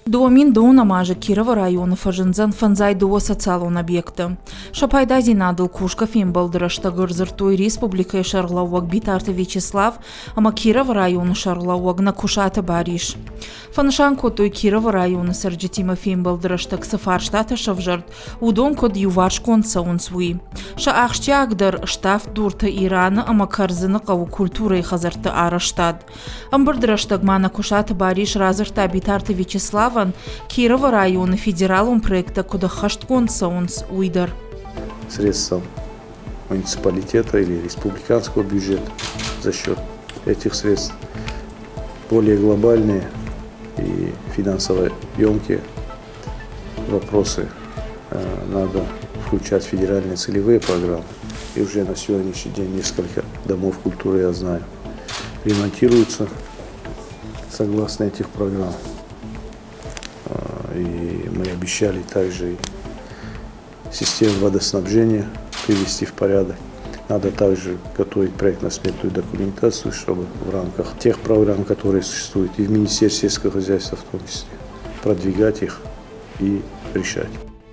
2010 азы Кировы районы фӕзындзӕн 52 социалон объекты. Сӕ пайдадзинадыл кусгӕ фембӕлды рӕстӕг ӕрдзырдтой республикӕйы сӕргълӕууӕг Битарты Вячеслав ӕмӕ Кировы районы сӕргълӕууӕг Нӕкуысаты Барис. Фӕнысан кодтой Кировы районы цӕрджытимӕ фембӕлды рӕстӕг цы фарстатӕ сӕвзӕрд, уыдон куыд иуварсгонд цӕуынц, уый. Сӕ ахсджиагдӕр Ставд-Дурты Ираны ӕмӕ Кӕрдзыны хъӕуы культурӕйы хӕдзӕртты арӕзтад. Ӕмбырды рӕстӕг ма Нӕкуысаты Барис радзырдта Битарты Вячеславӕн, Кировы районы федералон проекттӕ куыд ӕххӕстгонд цӕуынц, уый дӕр. Средством муниципалитета или республиканского бюджета за счет этих средств более глобальные и финансово емкие вопросы надо включать в федеральные целевые программы. И уже на сегодняшний день несколько домов культуры, я знаю, ремонтируются согласно этих программ. И мы обещали также систему водоснабжения привести в порядок. Надо также готовить проектно-сметную документацию, чтобы в рамках тех программ, которые существуют и в Министерстве сельского хозяйства в том числе, продвигать их и решать.